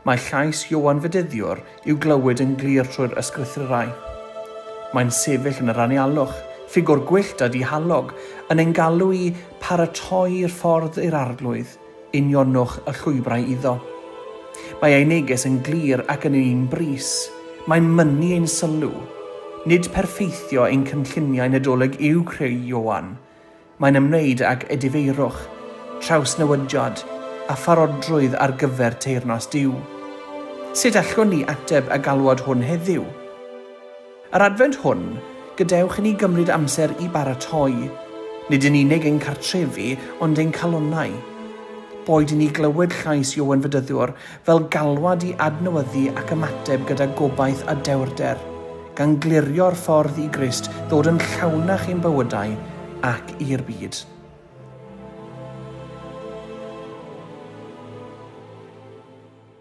Mae llais Ioan Fedyddiwr i'w glywed yn glir trwy'r ysgrythurau. Mae'n sefyll yn yr anialwch, ffigwr gwyllt a dihalog, yn ein galw i paratoi'r ffordd i'r Arglwydd, unionwch y llwybrau iddo. Mae ei neges yn glir ac yn un brys. Mae'n mynnu ein sylw. Nid perffeithio ein cynlluniau Nadolig yw creu Ioan. Mae'n ymwneud ag edifeirwch, trawsnewidiad, a pharodrwydd ar gyfer teyrnas Duw. Sut allwn ni ateb y galwad hwn heddiw? Yr Adfent hwn, gadewch i ni gymryd amser i baratoi, nid yn unig ein cartrefi, ond ein calonnau. Boed i ni glywed llais Ioan Fedyddiwr fel galwad i adnewyddu ac ymateb gyda gobaith a dewrder, gan glirio'r ffordd i Grist ddod yn llawnach i'n bywydau ac i'r byd.